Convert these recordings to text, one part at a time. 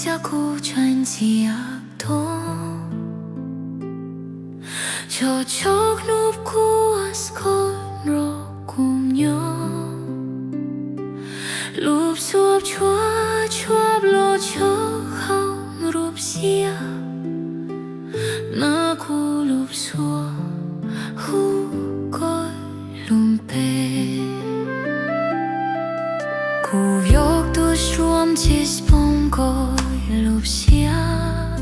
xyav kuv tseem txias tuag. Tso tsov hnub kuas khoom rau kuv nyob. Lub suab tshuab tshuab los tso hauv lub siab, mas kuv lub suab hu koj lub npe. Kuv yog tus suam tsis pom koj lub siab,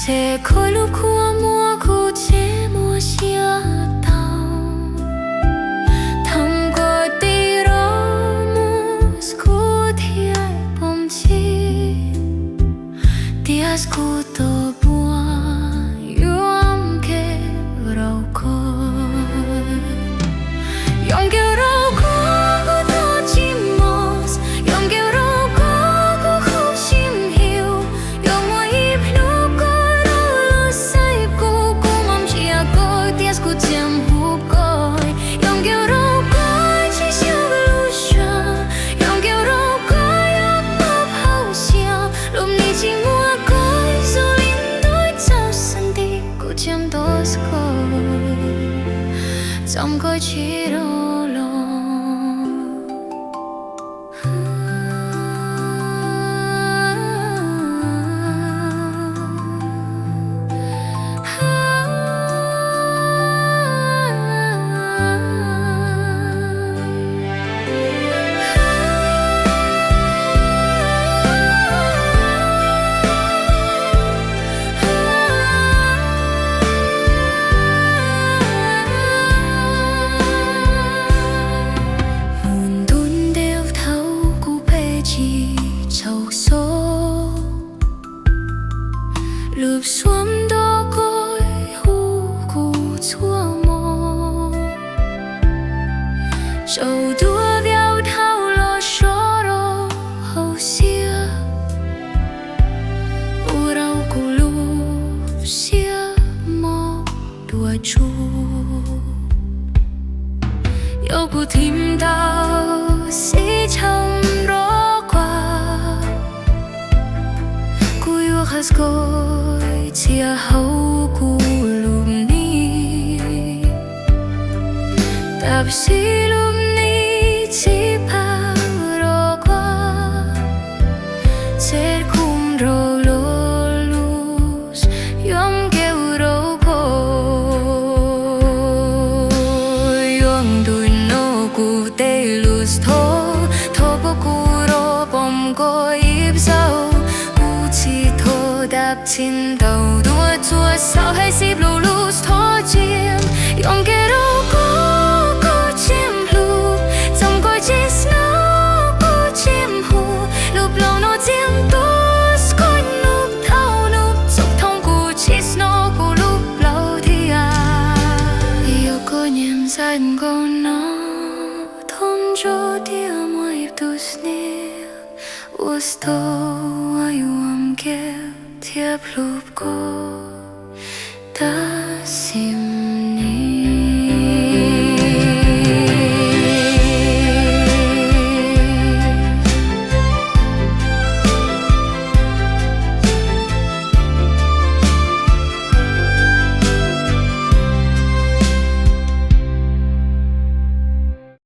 ces koj lub kua muag kuv tsis muaj siab tau. Thaum koj tig rov mus kuv thiaj pom tsis tias kuv tos puas yuav nkees rau koj. Yuav nkees rau koj kuv tsis mos, yuav nkees rau koj kuv hu sim hiu. Yuav muaj ib hnub koj rov los xaiv kuv, kuv mam ntsia koj tias kuv tseem hu koj. Yuav nkees rau koj tsis xyaw lub suab, yuav nkees rau koj yuav poob hauv siab. Lub neej tsis muaj koj zoo li ntuj txaus xav nti, kuv tseem tos koj, txom koj tsis rov los. Mus ntuj ntev thaum kuv pheej tsis tsaug zog, lub suab nto koj hu kuv txhua hmo. Tsaus dua viav dhau los sov rau hauv siab, ua rau kuv lub siab mob dua tsuj. Yog kuv thim ntau xib tshooj rov qua, kuv yuav qhas koj txhia hauv kuv lub neej. Tab sis lub neej tsis pab rov qua, ces kuv nrog lo lus yuav nkees rau koj. Yuav ntuj no kuv tej lus thov, thov kom kuv rov pom koj ib zaug. Kuv tsis thov dab tsi ntau dua txhua zaus, hais ib lo lus thov tseem yuav nkees rau koj, koj tseem hlub. Txom koj tsis snov kuv tseem hu, lub plaub no tseem tuag, koj nub dhau nub txog thooj kuv tsis snov kuv lub plaub thiab. Yog koj nyiam zaj nkauj no, thov ntsuj tias muaj ib tug sniab ua tau uas yuav nkees thiab hlub koj tas sim.